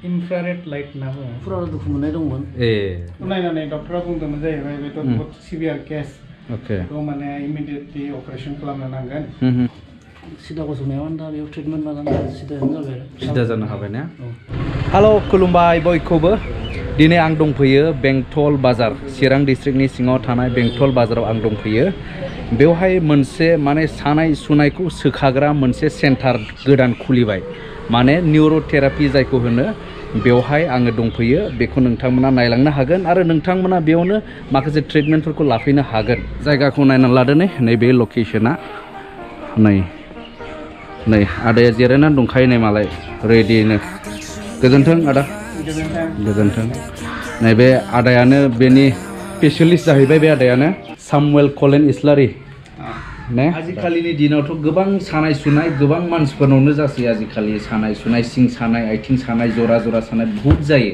Infrared light होनना बुङो। फुराना दुखु मोननाय दंमोन। नायनानै डक्टरा बुंदोंमोन जाहैबाय बेथ' बहुत सिभियार केस। बेखौ माने इमिडिएटलि अपारेशन खालामनो नांगोन। सिदा गसंनायाव दा बेयाव ट्रिटमेन्ट लानानै सिदायानो जाबाय। सिदा जानो हाबाय ना? हेल' खुलुमबाय बयखौबो। दिनै आं दंफैयो बेंटल बाजार, चिरां डिस्ट्रिक्टनि सिङाव थानाय बेंटल बाजाराव आं दंफैयो। बेवहाय मोनसे माने सानाय सुनायखौ सोखाग्रा मोनसे सेन्टार गोदान खुलिबाय। माने निउर'थेरापि जायखौ होनो, बेवहाय आङो दंफैयो। बेखौ नोंथांमोना नायलांनो हागोन आरो नोंथांमोना बेयावनो माखासे ट्रिटमेन्टफोरखौ लाफैनो हागोन। जायगाखौ नायनानै लादो नैबे लकेशना। नै आदाया जिरायनानै दंखायो नै मालाय रेडिनो। गोजोन्थों आदा। गोजोन्थों। नैबे आदायानो बेनि स्पेशलिस्ट जाहैबाय। बे आदायानो सामुएल कलेन इस्लारि ने। आजिखालिनि दिनावथ' गोबां सानाय सुनाय गोबां मानसिफोरनावनो जासै। आजिखालि सानाय सुनाय, सिं सानाय, आथिं सानाय, जरा जरा सानाय बहुत जायो।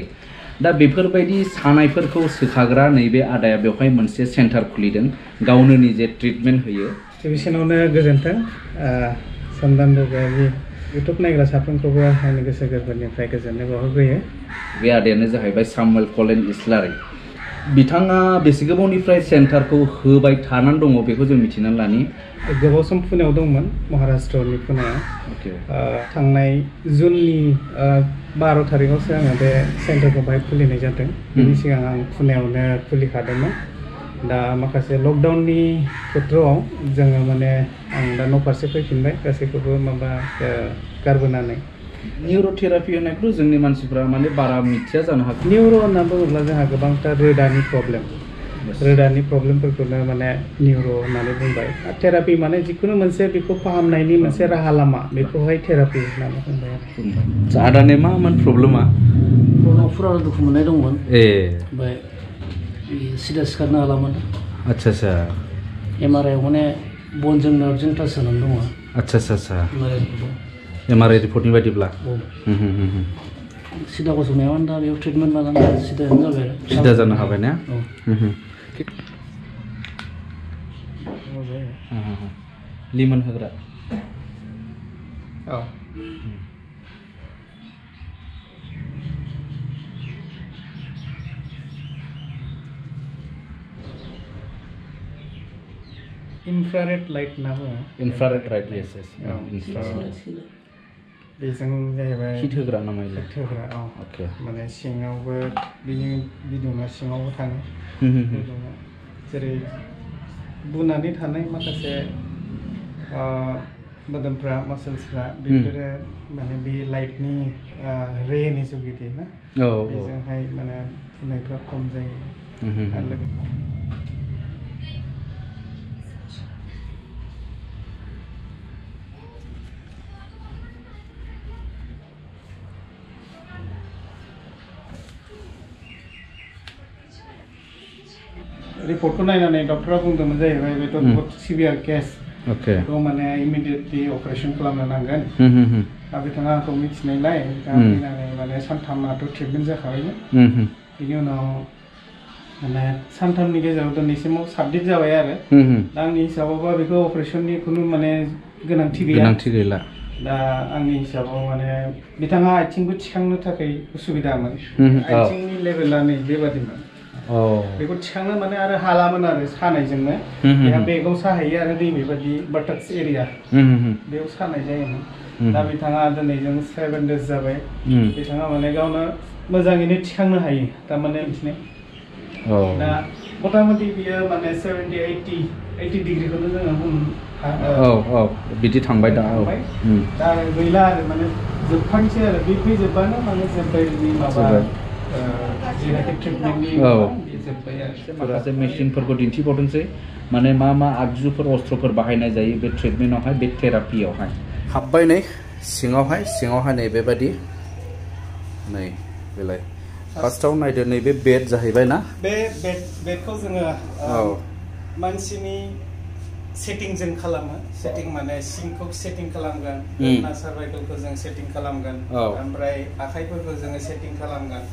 दा बेफोरबायदि सानायफोरखौ सोखाग्रा नैबे आदाया बेवहाय मोनसे सेन्टार खुलिदों, गावनो निजे ट्रिटमेन्ट होयो। गिबिसिनावनो गोजोन्थों। सन्दान बरगयारि इउटुब नायग्रा साफ्रोमखौबो आंनि गोसो गोरबोनिफ्राय गोजोननाय बावहरग्रोयो। बे आदायानो जाहैबाय सामुएल कलेन इस्लारि। बिथाङा बेसे गोबावनिफ्राय सेन्टारखौ होबाय थानानै दङ बेखौ जों मिथिनानै लानि। गोबाव सम पुनेआव दंमोन, महाराष्ट्रनि पुनेआव। थांनाय जुननि 12 तारिखआवसो आङो बे सेन्टारखौ बाहाय खुलिनाय जादों। बेनि सिगां आं पुनेआवनो खुलिखादोंमोन। दा माखासे लकडाउननि खेत्रआव जोङो माने आं दा न' फारसे फैफिनबाय, गासैखौबो माबा गारबोनानै। निउर'थेरापि होननायखौ जोंनि मानसिफ्रा माने बारा मिथिया जानो हागौ। निउर' होनना बुङोब्ला जोंहा गोबांथार रोदानि प्रब्लेमफोरखौनो माने निउर' होननानै बुंबाय। थेरापि माने जिखुनु मोनसे बेखौ फाहामनायनि मोनसे राहा लामा, बेखौहाय थेरापि होननानै बुंबाय आरो। आदानि मामोन प्रब्लेमा? फुराना दुखु मोननाय दंमोन। ओमफ्राय सिदा सिखारनो हालामोन। आच्छा। MRI माने बनजों नार्भजों टाच जानानै दङ। आच्छा। MRI रिपर्टनि बायदिब्ला सिदा गसंनायाव दा बेयाव ट्रिटमेन्ट लानानै सिदायानो जाबाय। सिदा जानो हाबाय ना? लिमोन होग्रा। इनफ्रारेड लाइट होनना बुङो। Infrared light, yes. बेजों जाहैबाय हिट होग्रा नामा? हिट होग्रा, माने सिङावबो बिनि बिदुङा सिङावबो थाङो। जेरै बुनानै थानाय माखासे मोदोमफ्रा, मासल्सफ्रा, बेफोरो माने बे लाइटनि रेनि जुगिदि ना, बेजोंहाय माने बुनायफ्रा खम जायो। रिपर्टखौ नायनानै डक्टरा बुंदोंमोन जाहैबाय बेथ' बहुत सिभियार केस। बेखौ माने इमिडिएटलि अपारेशन खालामनो नांगोन। दा बिथाङा आंखौ मिथिनायलाय फैनानै माने सानथामाथ' ट्रिटमेन्ट जाखाबायमोन। बिनि उनाव माने सानथामनि गेजेराव दिनैसिमाव साबमिट जाबाय आरो। दा आंनि हिसाबावबा बेखौ अपारेशननि खुनु माने गोनांथि गैला। दा आंनि हिसाबाव माने बिथाङा आथिंबो थिखांनो थाखाय उसुबिदामोन। आथिंनि लेभेला नै बेबादिमोन। बेखौ थिखांनो माने आरो हालामोन आरो सानायजोंनो। बेहा बेगाव साहैयो आरो नैबेबादि बाटाक्स एरिया, बेयाव सानाय जायोमोन। दा बिथाङा दिनैजों 7 days जाबाय। बिथाङा माने गावनो मोजाङैनो थिखांनो हायो थारमाने मिथिनाय। दा मथा मथि बियो माने 70-80 डिग्रिखौनो जोङो बिदि थांबाय दा। दा गैला आरो माने जोबखांसै आरो बे फैजोबबानो माने जोब्बायनि माबा माखासे मेसिनफोरखौ दिन्थिबावदोंसै माने मा आगजुफोर अस्त्रफोर बाहायनाय जायो बे ट्रिटमेन्टआवहाय, बे थेरापियावहाय। हाबबाय नै सिङावहाय नै बेबायदि। नै बेलाय फार्स्टआव नायदो नैबे बेड जाहैबाय ना। बे बेडखौ जोङो मानसिनि सेटिंजों खालामो। सेटिं माने सिंखौ सेटिं खालामगोन, सार्भाइकेलखौ जों सेटिं खालामगोन, ओमफ्राय आखाइफोरखौ जोङो सेटिं खालामगोन,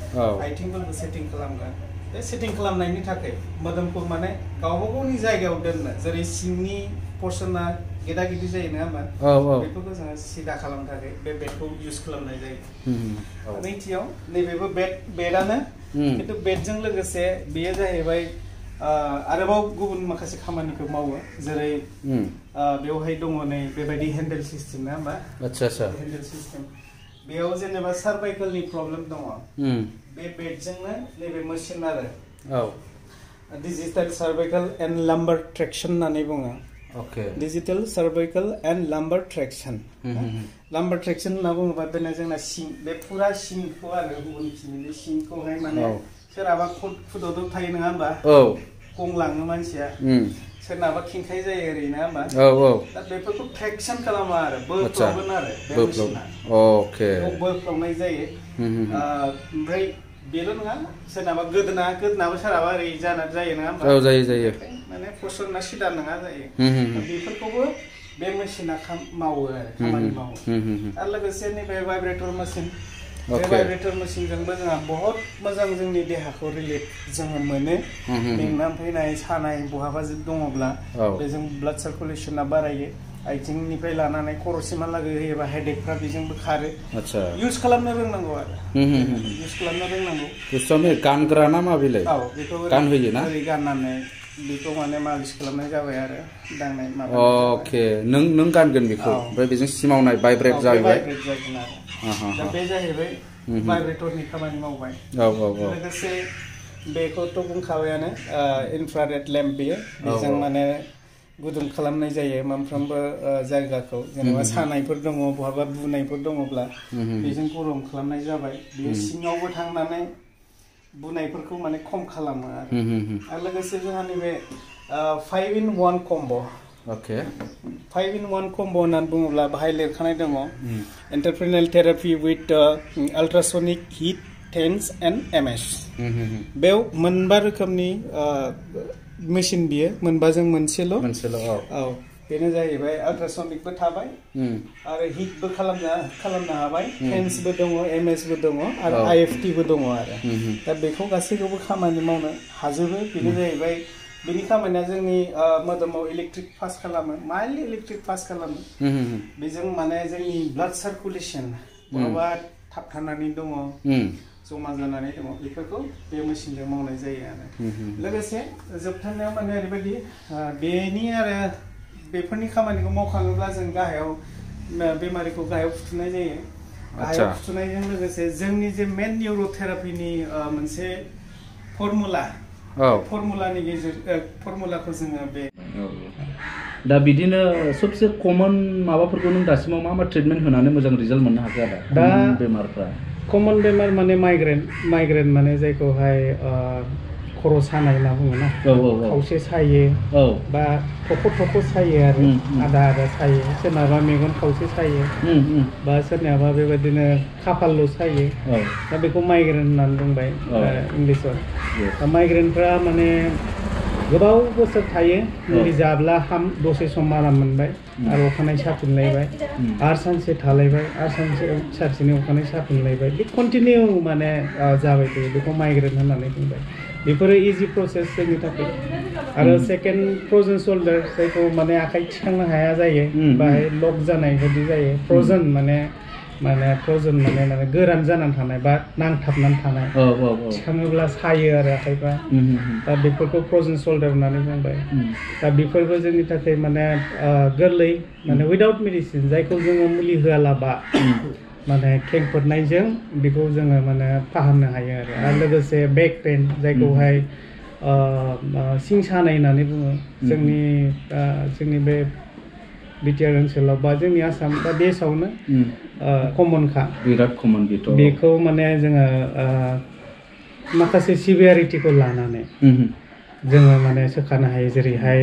आथिंफोरखौ सेटिं खालामगोन। बे सेटिं खालामनायनि थाखाय मोदोमखौ माने गावबा गावनि जायगायाव दोननो, जेरै सिंनि पर्सना गेदा गिदि जायो नङा होमबा बेफोरखौ जोङो सिदा खालामनो थाखाय बे बेडखौ इउज खालामनाय जायो नैथियाव नैबेबो बेडआनो खिन्थु बेडजों लोगोसे बेयो जाहैबाय आरोबाव गुबुन माखासे खामानिखौ मावो जेरै बेवहाय दङ नै बेबायदि हेन्डेल सिस्टेम नङा होमबा आच्छा हेन्डेल सिस्टेम बेयाव जेनेबा सार्भाइकेलनि प्रब्लेम दङ बे बेडजोंनो नैबे मेसिन आरो डिजिटेल सार्भाइकेल एन्ड लाम्बार ट्रेक्शन होननानै बुङो डिजिटेल सार्भाइकेल एन्ड लाम्बार ट्रेक्शन लाम्बार ट्रेक्शन होनना बुङोबा बेना जोंना सिं बे फुरा सिंखौ आरो गुबुन खिनिनि सिंखौहाय माने सोरहाबा खुदुदुब थायो नङा होमबा गंलाङो मानसिया सोरनाबा खिंखाय जायो ओरै नङा होमबा दा बेफोरखौ ट्रेक्शन खालामो आरो बोफ्लगोन आरो बे मेसिना बोफ्लगनाय जायो ओमफ्राय बेल' नङा सोरनाबा गोदोनाबो सोरहाबा ओरै जायो नङा होमबा जायो माने फसरना सिदा नङा जायो बेफोरखौबो बे मेसिना मावो आरो खामानि मावो आरो लोगोसे नैबे भाइब्रेटर मेसिन बे भाइब्रेटर मेसिनजोंबो जोंहा बहुत मोजां जोंनि देहाखौ रिलिफ जोङो मोनो मेंनानै फैनाय सानाय बहाबा दङब्ला बेजों ब्लाड सार्कुलेसना बारायो आथिंनिफ्राय लानानै खर'सिमहालागै होयोबा हेडेकफ्रा बेजोंबो खारो इउज खालामनो रोंनांगौ आरो इउज खालामनो रोंनांगौ बुस्थुआनो गानग्रा ना मा बेलाय बेखौ गानहोयो ना ओरै गाननानै बेखौ माने मालिस खालामनाय जाबाय आरो दांनाय माबा नों गानगोन बेखौ ओमफ्राय बेजों सिमावनाय भाइब्रेट जाहैबाय दा बे जाहैबाय भाइब्रेटरनि खामानि मावबाय लोगोसे बेखौथ' बुंखाबायानो इनफ्रारेड लेम्प बेजों माने गुदुं खालामनाय जायो मोनफ्रोमबो जायगाखौ जेनेबा सानायफोर दङ बहाबा बुनायफोर दङब्ला बेजों गरम खालामनाय जाबाय बेयो सिङावबो थांनानै बुनायफोरखौ माने खम खालामो आरो लोगोसे जोंहा नैबे 5-in-1 कम्ब 5-in-1 कम्ब होननानै बुङोब्ला बाहाय लिरखानाय दङ interferential therapy with ultrasonic heat TENS and MS बेयाव मोनबा रोखोमनि मेसिन बियो मोनबाजों मोनसेल' बेनो जाहैबाय आल्ट्रासनिकबो थाबाय आरो हिटबो खालामनो हाबाय टेन्सबो दङ एमएसबो दङ आरो आइएफटिबो दङ आरो दा बेखौ गासैखौबो खामानि मावनो हाजोबो बेनो जाहैबाय बेनि खामानिया जोंनि मोदोमाव इलेक्ट्रिक पास खालामो माइल्ड इलेक्ट्रिक पास खालामो बेजों माने जोंनि ब्लाड सार्कुलेसन बहाबा थाबथानानै दङ जमा जानानै दङ बेफोरखौ बे मेसिनजों मावनाय जायो आरो लोगोसे जोबथारनायाव माने ओरैबायदि बेनि आरो बेफोरनि खामानिखौ मावखाङोब्ला जों गाहायाव बेमारिखौ गाहायाव फुथुनाय जायो गाहायाव फुथुनायजों लोगोसे जोंनि जे मेन निउर'थेरापिनि मोनसे फर्मुलानि फर्मुलाखौ जोङो बे दा बिदिनो सबसे कमन माबाफोरखौ नों दासिमाव मा ट्रिटमेन्ट होनानै मोजां रिजाल्ट मोननो हाखो आरो दा बेमारफ्रा कमन बेमार माने माइग्रेन माने जायखौहाय खर' सानाय होनना बुङो ना खावसे सायो बा थख' सायो आरो आदा सायो सोरनाबा मेगन खावसे सायो बा सोरनाबा बेबायदिनो खाफालल' सायो दा बेखौ माइग्रेन होननानै बुंबाय इंलिसाव दा माइग्रेनफ्रा माने गोबाव बोसोर थायो मुलि जाब्ला दसे सम आराम मोनबाय आरो अखानायै साफिनलायबाय आरो सानसे थालायबाय आरो सानसेनि अखानायै साफिनलायबाय बे कन्टिनिउ माने जाबाय थायो बेखौ माइग्रेन होननानै बुंबाय बेफोरो इजि प्रसेस जोंनि थाखाय आरो सेकेन्ड फ्र'जेन शल्डार जायखौ माने आखाइ थिखांनो हाया जायो बाहाय लक जानाय बायदि जायो फ्र'जेन माने गोरान जानानै थानाय बा नांथाबनानै थानाय थिखाङोब्ला सायो आरो आखाइफ्रा दा बेफोरखौ फ्र'जेन शल्डार होननानै बुंबाय दा बेफोरबो जोंनि थाखाय माने गोरलै माने उइदाउट मेडिसिन जायखौ जोङो मुलि होआलाबा माने खेंफोरनायजों बेखौ जोङो माने फाहामनो हायो आरो लोगोसे बेक पेन जायखौहाय सिं सानाय होननानै बुङो जोंनि बे बिटिआर ओनसोलाव बा जोंनि आसाम बा देशआवनो कमनखा बिराद कमन बेखौ माने जोङो माखासे सिभियारिटिखौ लानानै जोङो माने सोखानो हायो जेरैहाय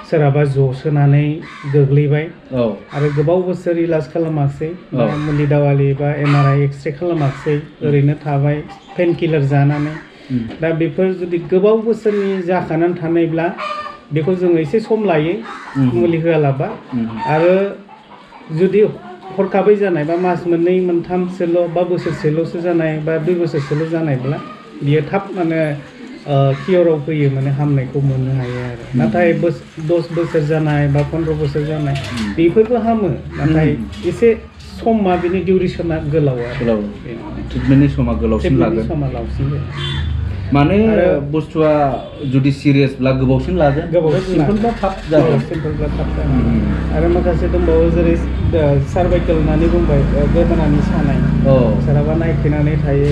सोरहाबा जसोनानै गोग्लैबाय आरो गोबाव बोसोर इलाज खालामाखिसै बा मुलि दावालि बा एमआरआइ एक्सरे खालामाखिसै ओरैनो थाबाय पेन किलार जानानै दा बेफोर जुदि गोबाव बोसोरनि जाखानानै थानायब्ला बेखौ जोङो एसे सम लायो मुलि होआलाबा आरो जुदि हरखाबै जानाय बा मास मोननै मोनथामसोल' बा बोसोरसेल'सो जानाय बा 2 बोसोरसोल' जानायब्ला बियो थाब माने कियराव फैयो माने हामनायखौ मोननो हायो आरो नाथाय 10 बोसोर जानाय बा 15 बोसोर जानाय बेफोरबो हामो नाथाय एसे समा बिनि डिउरेसना गोलाव आरो ट्रिटमेन्टनि समा गोलावसिन लागोन माने बुस्थुआ जुदि सिरियासब्ला गोबावसिन लागोन सिम्पोलब्ला थाब जागोन आरो माखासे दंबावो जेरै सार्भाइकेल होननानै बुंबाय गोदोनानि सानाय सोरहाबा नायखेनानै थायो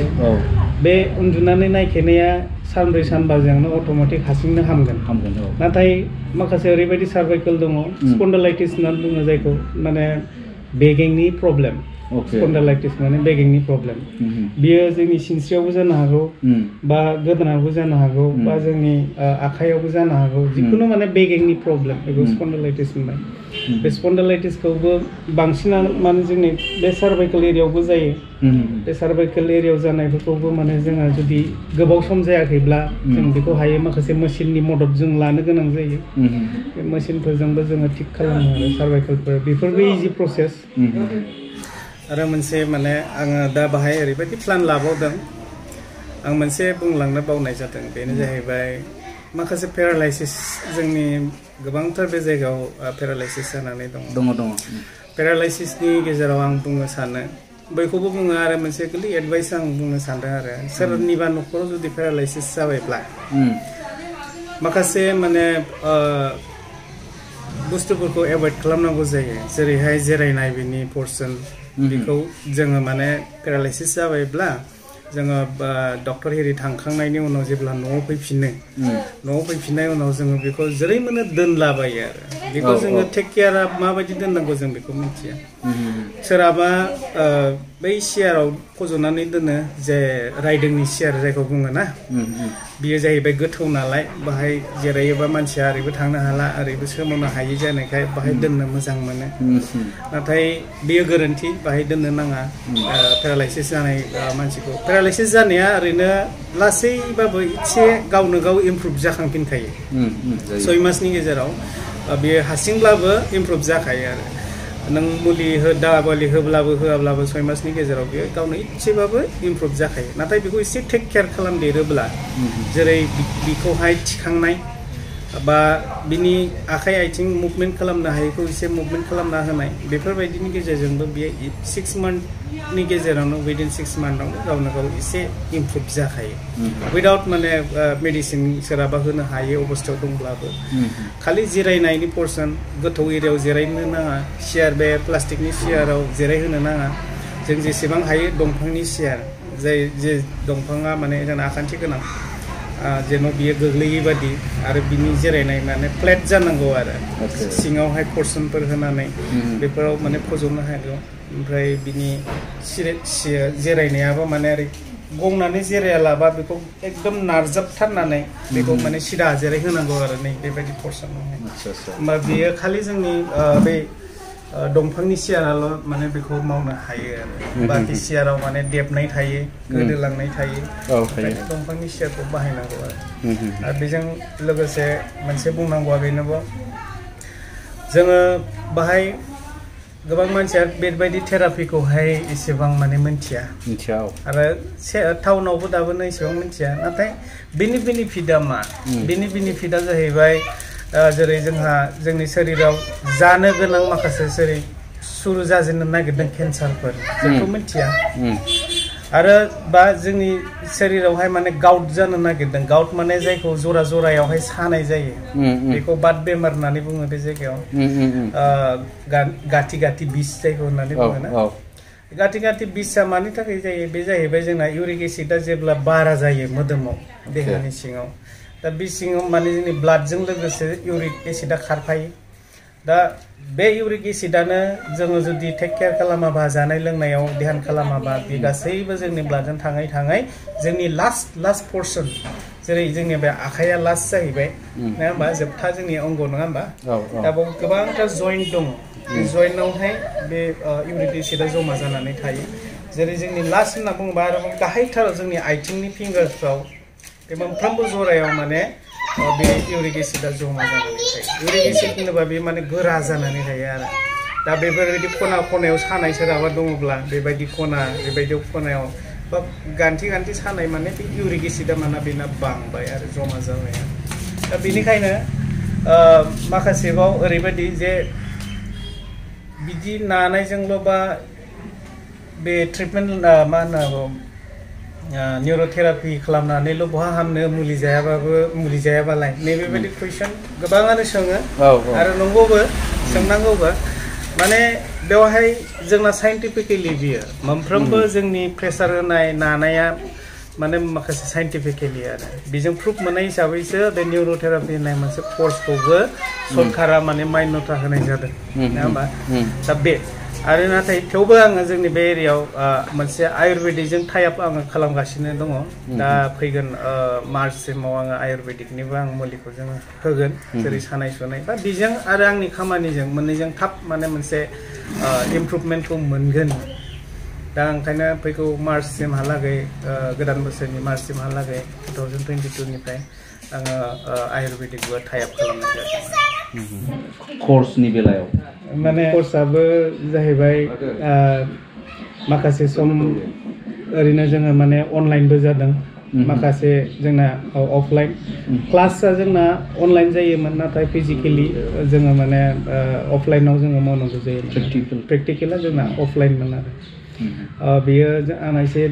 बे उन्दुनानै नायखेनाया सानब्रै सानबाजोंनो अट'मेटिक हारसिंनो हामगोन नाथाय माखासे ओरैबायदि सार्भाइकेल दङ स्पन्डालाइटिस होननानै बुङो जायखौ माने बेगेंनि प्रब्लेम स्पन्डालाइटिस माने बेगेंनि प्रब्लेम बियो जोंनि सिनस्रियावबो जानो हागौ बा गोदोनायावबो जानो हागौ बा जोंनि आखायावबो जानो हागौ जिखुनु माने बेगेंनि प्रब्लेम बेखौ स्पन्डालाइटिस होनबाय बे स्पन्डालाइटिसखौबो बांसिनानो माने जोंनि बे सार्भाइकेल एरियायावबो जायो बे सार्भाइकेल एरियायाव जानायफोरखौबो माने जोंहा जुदि गोबाव सम जायाखैब्ला जों बेखौ हायो माखासे मेसिननि मदद जों लानो गोनां जायो बे मेसिनफोरजोंबो जोङो थिक खालामो आरो सार्भाइकेलफोर बेफोरबो इजि प्रसेस आरो मोनसे माने आङो दा बाहाय ओरैबायदि प्लान लाबावदों आं मोनसे बुंलांनो बावनाय जादों बेनो जाहैबाय माखासे पेरालाइसिस जोंनि गोबांथार बे जायगायाव पेरालाइसिस जानानै दङ पेरालाइसिसनि गेजेराव आं बुंनो सानो बयखौबो बुङो आरो मोनसे गोरलै एडभाइस आं बुंनो सानदों आरो सोरनिबा न'खराव जुदि पेरालाइसिस जाबायब्ला माखासे माने बुस्थुफोरखौ एभयड खालामनांगौ जायो जेरैहाय जिरायनाय बिनि पर्सन बेखौ जोङो माने पेरालाइसिस जाबायब्ला जोङो डक्टर एरि थांखांनायनि उनाव जेब्ला न'आव फैफिननाय उनाव जोङो बेखौ जेरै मोनो दोनलाबायो आरो बेखौ जोङो टेक केयारा माबायदि दोननांगौ जों बेखौ मिथिया सोरहाबा बै सियाराव फज'नानै दोनो जे राइदिंनि सियार जायखौ बुङो ना बियो जाहैबाय गोथौ नालाय बाहाय जिरायोबा मानसिया ओरैबो थांनो हाला ओरैबो सोमावनो हायि जानायखाय बाहाय दोननो मोजां मोनो नाथाय बेयो गोरोन्थि बाहाय दोननो नाङा पेरालाइसिस जानाय मानसिखौ पेरालाइसिस जानाया ओरैनो लासैबाबो एसे गावनो गाव इमप्रुभ जाखांफिनखायो 6 मासनि गेजेराव बेयो हारसिंब्लाबो इमप्रुभ जाखायो आरो नों मुलि दावालि होब्लाबो होआब्लाबो 6 मासनि गेजेराव बेयो गावनो एसेबाबो इमप्रुभ जाखायो नाथाय बेखौ एसे टेक केयार खालामदेरोब्ला जेरै बिखौहाय थिखांनाय बा बिनि आखाइ आथिं मुभमेन्ट खालामनो हायैखौ एसे मुभमेन्ट खालामना होनाय बेफोरबायदिनि गेजेरजोंबो बियो 6 मान्थनि गेजेरावनो विदिन 6 मान्थआवनो गावनो गाव एसे इमप्रुभ जाखायो उइदाउट माने मेडिसिन सोरहाबा होनो हायै अबस्थायाव दंब्लाबो खालि जिरायनायनि पर्सन गोथौ एरियायाव जिरायनो नाङा सियार बे प्लास्टिकनि सियाराव जिरायहोनो नाङा जों जेसेबां हायो दंफांनि सियार जे दंफाङा माने जोंना आखान्थि गोनां जेन' बियो गोग्लैयै बादि आरो बिनि जिरायनाय माने फ्लेट जानांगौ आरो सिङावहाय पर्सनफोर होनानै बेफोराव माने फज'नो हागौ ओमफ्राय बिनि जिरायनायाबो माने ओरै गंनानै जिरायालाबा बेखौ एकदम नारजाबथारनानै बेखौ माने सिदा जिराय होनांगौ आरो नै बेबायदि पर्सनावहाय होमबा बियो खालि जोंनि बे दंफांनि सियाराल' माने बेखौ मावनो हायो आरो बाखि सियाराव माने देबनाय थायो गोदोलांनाय थायो दंफांनि सियारखौ बाहायनांगौ आरो बेजों लोगोसे मोनसे बुंनांगौआ बेनोबो जोङो बाहाय गोबां मानसिया बेबायदि थेरापिखौहाय एसेबां माने मिथिया आरो टाउनावबो दाबो एसेबां मिथिया नाथाय बेनि बेनिफिटआ मा बेनि बेनिफिटआ जाहैबाय जेरै जोंहा जोंनि शरीराव जानो गोनां माखासे जेरै सुरु जाजेननो नागिरदों केन्सारफोर जोंथ' मिथिया आरो बा जोंनि शरीरावहाय माने गाउट जानो नागिरदों गाउट माने जायखौ जरायावहाय सानाय जायो बेखौ बात बेमार होननानै बुङो बे जायगायाव गाथि बिस जायखौ होननानै बुङो ना गाथि बिसआ मानि थाखाय जायो बे जाहैबाय जोंना इउरिक एसिडआ जेब्ला बारा जायो मोदोमाव देहानि सिङाव दा बे सिङाव माने जोंनि ब्लाडजों लोगोसे इउरिक एसिडआ खारफायो दा बे इउरिक एसिडआनो जोङो जुदि टेक केयार खालामाबा जानाय लोंनायाव ध्यान खालामाबा बे गासैबो जोंनि ब्लाडजों थाङै जोंनि लास्ट पर्सन जेरै जोंनि बे आखाइया लास्ट जाहैबाय नङा होमबा जोबथा जोंनि अंग नङा होमबा दा बाव गोबांथार जइन्ट दङ बे जइन्टआवहाय बे इउरिक एसिडआ जमा जानानै थायो जेरै जोंनि लास्ट होनना बुङोबा आरोबाव गाहायथाराव जोंनि आथिंनि फिंगारफ्राव बे मोनफ्रोमबो जरायाव माने बे इउरिक एसिडआ जमा जानानै थायो इउरिक एसिड होनोबा बे माने गोरा जानानै थायो आरो दा बेफोरबायदि खनायाव सानाय सोरहाबा दङब्ला बेबायदि खनायाव बा गान्थि सानाय माने बे इउरिक एसिडा माना बेना बांबाय आरो जमा जाबाय दा बेनिखायनो माखासेबाव ओरैबायदि जे बिदि नानायजोंल' बा बे ट्रिटमेन्ट मा होननांगौ निउर'थेरापि खालामनानैल' बहा हामनो मुलि जायाबालाय नैबेबायदि कुइसन गोबाङानो सोङो आरो नंगौबो सोंनांगौबो माने बेवहाय जोंना साइन्टिफिकेलि बियो मोनफ्रोमबो जोंनि प्रेसार होनाय नानाया माने माखासे साइन्टिफिकेलि आरो बेजों प्रुफ मोननाय हिसाबैसो बे निउर'थेरापि होननाय मोनसे कर्सखौबो सरकारा माने मान्यता होनाय जादों नङा होमबा दा बे आरो नाथाय थेवबो आङो जोंनि बे एरियायाव मोनसे आयुर्वेदिकजों टाइप आङो खालामगासिनो दङ दा फैगोन मार्चसिमाव आङो आयुर्वेदिकनिबो आं मुलिखौ जोङो होगोन जेरै सानाय सुनाय बा बेजों आरो आंनि खामानिजों मोननैजों थाब माने मोनसे इमप्रुभमेन्टखौ मोनगोन दा ओंखायनो फैगौ मार्चसिमहालागै गोदान बोसोरनि मार्चसिमहालागै 2022 निफ्राय आङो आयुर्वेदिकबो टाइप खालामनाय जादों कर्सनि बेलायाव माने कर्सआबो जाहैबाय माखासे सम ओरैनो जोङो माने अनलाइनबो जादों माखासे जोंना अफलाइन क्लासआ जोंना अनलाइन जायोमोन नाथाय फिजिकेलि जोङो माने अफलाइनाव जोङो मावनांगौ जायोमोन प्रेक्टिकेला जोंना अफलाइनमोन आरो बेयो आंना एसे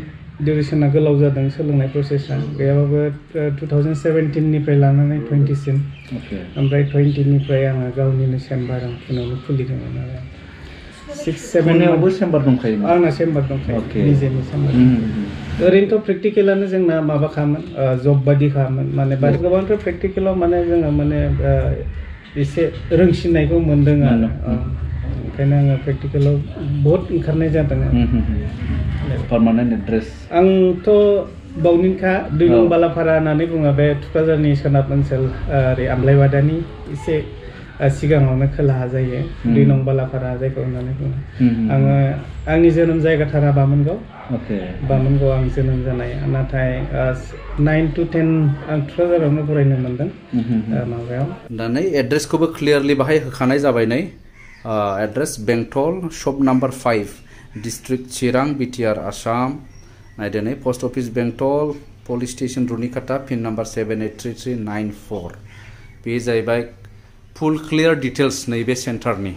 डिउरेसना गोलाव जादों सोलोंनाय प्रसेसा गैयाबाबो 2017 निफ्राय लानानै 20 सिम ओमफ्राय 20 निफ्राय आङो गावनिनो चेम्बार आं पुनेआवनो खुलिदोंमोन आरो 6-7 पुनेआवबो चेम्बार दंखायो आंना चेम्बार दंखायो निजेनि चेम्बार ओरैनोथ' प्रेक्टिकेलानो जोंना माबाखामोन जब बादि खामोन माने बात गोबांथ' प्रेक्टिकेलाव माने जोङो माने एसे रोंसिननायखौ मोनदों आरो ओंखायनो आङो प्रेक्टिकेलाव बहुत ओंखारनाय जादों पार्मानेन्ट एड्रेस आंथ' बावनिनखा 2 नं बालाफारा होननानै बुङो बे थुक्राझारनि सोनाब ओनसोल ओरै आमलायबादानि एसे सिगाङावनो खोलाहा जायो 2 नं बालाफारा जायखौ होननानै बुङो आङो आंनि जोनोम जायगाथारा बामोनगाव बामोनगाव आं जोनोम जानाय नाथाय 9 to 10 आं थुक्राझारावनो फरायनो मोनदों माबायाव दा नै एड्रेसखौबो क्लियारलि बाहाय होखानाय जाबाय नै एड्रेस बेंटल शप नाम्बार 5 डिस्ट्रिक्ट चिरां बिटिआर आसाम नायदो नै पोस्ट अफिस बेंटल पुलिस स्टेशन रुनिकाटा पिन नाम्बार 783394 बे जाहैबाय फुल क्लियार डिटेल्स नैबे सेन्टारनि